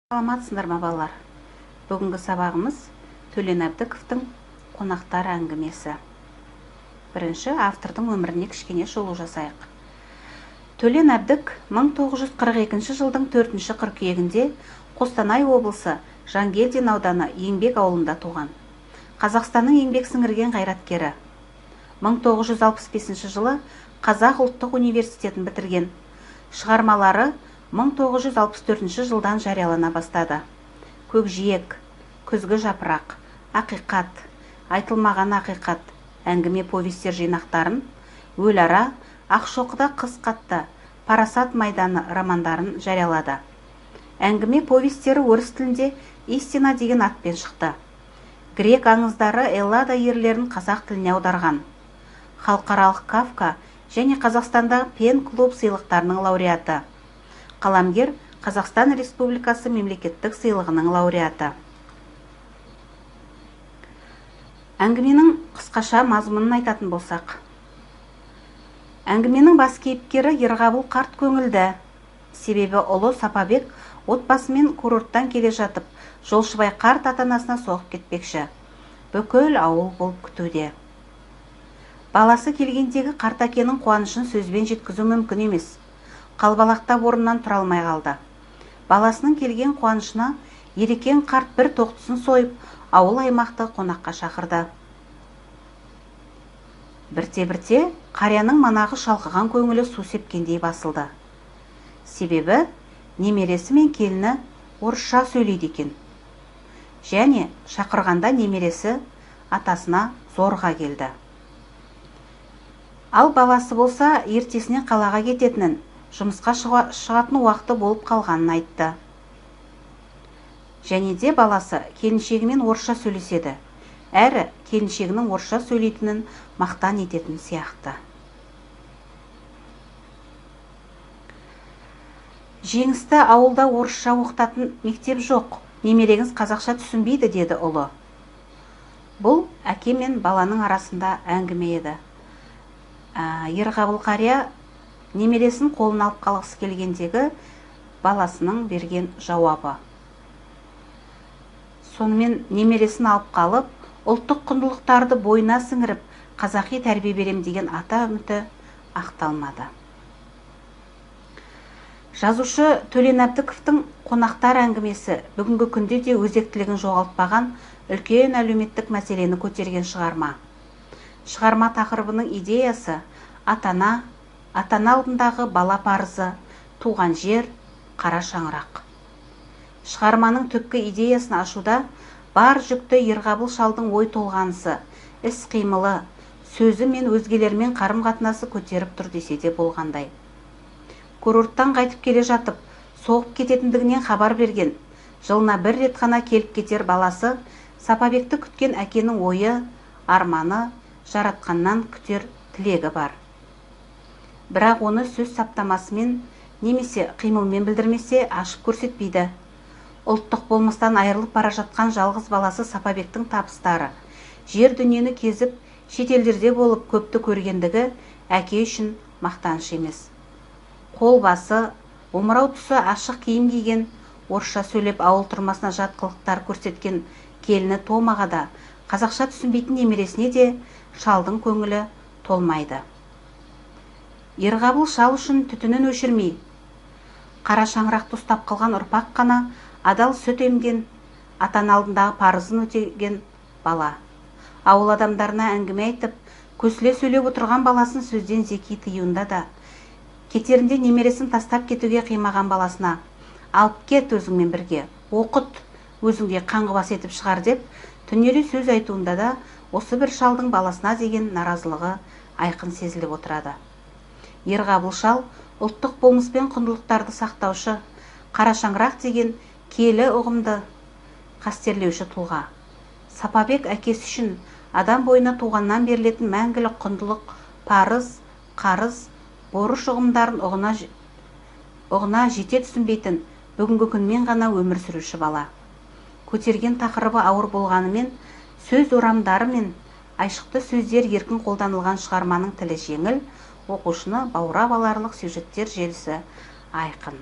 Саламатсыңдар ма, балалар? Бүгінгі сабағымыз Төлен Әбдіковтің «Қонақтар» әңгімесі. Бірінші автордың өміріне кішкене шолу жасайық. Төлен Әбдік 1942 жылдың 4 қыркүйегінде Қостанай облысы Жангелдин ауданы Еңбек ауылында туған. Қазақстанның еңбек сіңірген қайраткері. 1965 жылы Қазақ ұлттық университетін бітірген. Шығармалары 1964 жылдан жариялана бастады. «Көкжиек», «Күзгі жапырақ», «Ақиқат», «Айтылмаған ақиқат» әңгіме, повестер жинақтарын, «Өлара», «Ақшоқыда қыс қатты», «Парасат майданы» романдарын жариялады. Әңгіме, повестері орыс тілінде «Истина» деген атпен шықты. Грек аңыздары, Эллада ерлерін қазақ тіліне аударған. Халықаралық Кафка және Қазақстандағы ПЕН клуб сыйлықтарының лауреаты. Қаламгер Қазақстан Республикасы мемлекеттік сыйлығының лауреаты. Әңгіменің қысқаша мазмұнын айтатын болсақ, әңгіменің бас кейіпкері Ерғабыл қарт көңілді. Себебі ұлы Сапабек отбасымен курорттан келе жатып, Жолшыбай қарт ата-анасына соғып кетпекші. Бүкіл ауыл болып күтуде. Баласы келгендегі қарт әкенің қуанышын сөзбен жеткізу мүмкін емес. Қалбалақтап орнынан тұра алмай қалды. Баласының келген қуанышына Ерекең қарт бір тоқтысын сойып, ауыл аймақты қонаққа шақырды. Бірте-бірте қарияның манағы шалқыған көңілі су сепкендей басылды. Себебі немересі мен келіні орысша сөйлейді екен. Және шақырғанда немересі атасына зорға келді. Ал баласы болса, ертесіне қалаға кететінін, жұмысқа шығатын уақыты болып қалғанын айтты. Және де баласы келіншегімен орысша сөйлеседі. Әрі келіншегінің орысша сөйлейтінін мақтан ететін сияқты. «Жеңісті ауылда орысша оқытатын мектеп жоқ, немереңіз қазақша түсінбейді», – деді ұлы. Бұл әке мен баланың арасында әңгіме еді. Ерғабыл қария немересін қолына алып қалғысы келгендегі баласының берген жауабы. Сонымен немересін алып қалып, ұлттық құндылықтарды бойына сіңіріп, қазақи тәрбие берем деген ата үміті ақталмады. Жазушы Төлен Әбдіковтің «Қонақтар» әңгімесі бүгінгі күнде де өзектілігін жоғалтпаған үлкен әлеуметтік мәселені көтерген шығарма. Шығарма тақырыбының идеясы ата-ана, ата-ана алдындағы бала парызы, туған жер, қара шаңырақ. Шығарманың түпкі идеясын ашуда бар жүкті Ерғабыл шалдың ой толғанысы, іс қимылы, сөзі мен өзгелермен қарым-қатынасы көтеріп тұр десе де болғандай. Курорттан қайтып келе жатып, соғып кететіндігінен хабар берген, жылына бір рет қана келіп кетер баласы Сапабекті күткен әкенің ойы, арманы, жаратқаннан күтер тілегі бар. Бірақ оны сөз саптамасымен немесе қимылмен білдірмесе, ашып көрсетпейді. Ұлттық болмыстан айырылып бара жатқан жалғыз баласы Сапабектің табыстары, жер дүниені кезіп, шетелдерде болып көпті көргендігі әке үшін мақтаныш емес. Қол басы, омырау тұсы ашық киім киген, орысша сөйлеп ауыл тұрмасына жат қылықтар көрсеткен келіні Томаға да, қазақша түсінбейтін немересіне де шалдың көңілі толмайды. Ерғабыл шал үшін түтінін өшірмей, қара шаңырақты ұстап қалған ұрпақ қана адал сүт емген, ата-ана алдындағы парызын өтеген бала. Ауыл адамдарына әңгіме айтып, көсіле сөйлеп отырған баласын сөзден зеки тыюында да, кетерінде немересін тастап кетуге қимаған баласына «Алып кет өзіңмен бірге, оқыт, өзіңде қаңғыбас етіп шығар» деп түнере сөз айтуында да осы бір шалдың баласына деген наразылығы айқын сезіліп отырады. Ерғабыл шал ұлттық болмыс пен құндылықтарды сақтаушы, қара шаңырақ деген киелі ұғымды қастерлеуші тұлға. Сапабек әкесі үшін адам бойына туғаннан берілетін мәңгілік құндылық, парыз, қарыз, борыш ұғымдарын ұғына жете түсінбейтін, бүгінгі күнмен ғана өмір сүруші бала. Көтерген тақырыбы ауыр болғанымен, сөз орамдары мен айшықты сөздер еркін қолданылған шығарманың тілі жеңіл, оқушыны баурап аларлық сюжеттер желісі айқын.